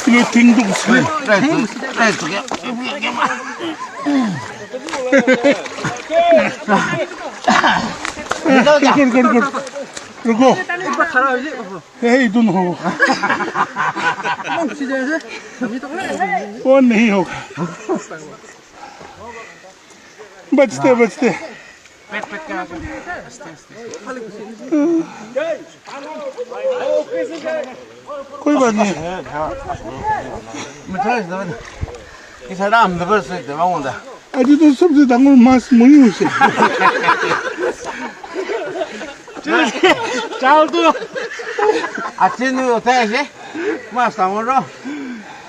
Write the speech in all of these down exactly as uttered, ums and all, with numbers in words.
Kilo ting tung sih. Ruko, ruko, ruko. Hey, तुम हो। वो नहीं होगा। बचते बचते। कोई बात नहीं। मिठाई दे। इस आराम दे बस दे मांगो दा। आज तो सबसे डांगर मांस मुई हुई से। चल तू। अच्छे नहीं होता है ऐसे। मांस डांगर रो।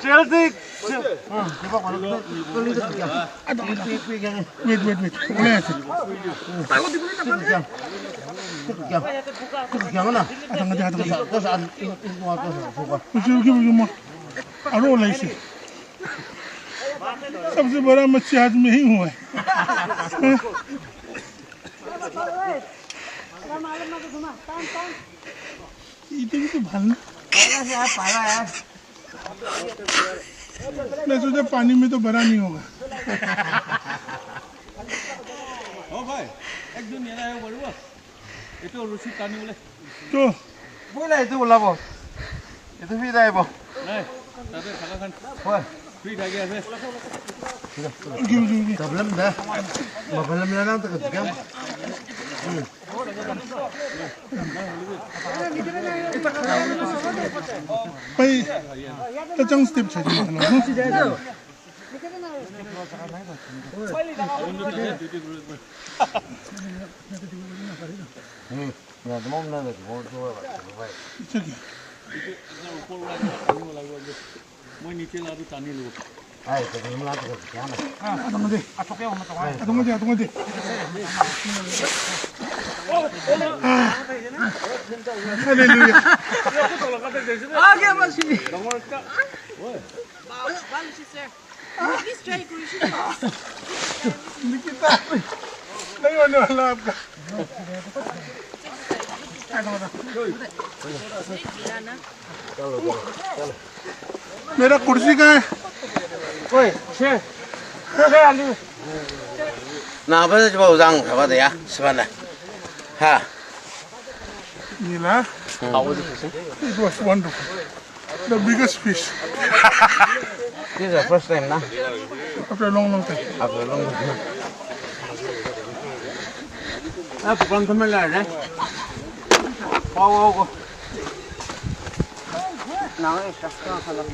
चल तू। Wait, wait, wait. Wala ïa se. Rukiye, rukiye, rukiye. Aro wala ïa se. सबसे बड़ा मच्छी आज मैं ही हूँ। इतनी तो भरना। मैं सोचा पानी में तो भरा नहीं होगा। অ ভাই, একজন ইয়ালৈ আহিব পাৰিব? এইটো ৰছী টানিবলৈ। তো। ব'লা, এইটো ওলাব। এইটো ফ্ৰী আহিব। নাই, তাতে থাকাখন হয়। ফ্ৰী থাকি আছে। কি, কি, কি? প্ৰব্লেম দে। মই প্ৰব্লেম নাই, না, তাকে যাম। Pai, ta chang step cha ji na, no? It's okay. মই নিচে লাটো টানি ল'ব। Ai, ka dum la ka ka na. Atong de. Atong de, atong de. Hallelujah. আগে আমার ছিল। ডাঙৰ একটা। ওই। বাবা, ভালো ছিল, স্যার। Please try করেছি। Nikita, नहीं होने वाला आपका। मेरा कुर्सी कहाँ है? ओए, छे। छे आलू। Na ba ba zang ba da ya, sabana. Ha. Nila. How was the fishing? It was wonderful. The biggest fish. This is the first time, na? After a long, long time. After a long time. Ah, bukan teman lah, eh. Wow, wow, wow. Nah, eh, dah, dah, dah.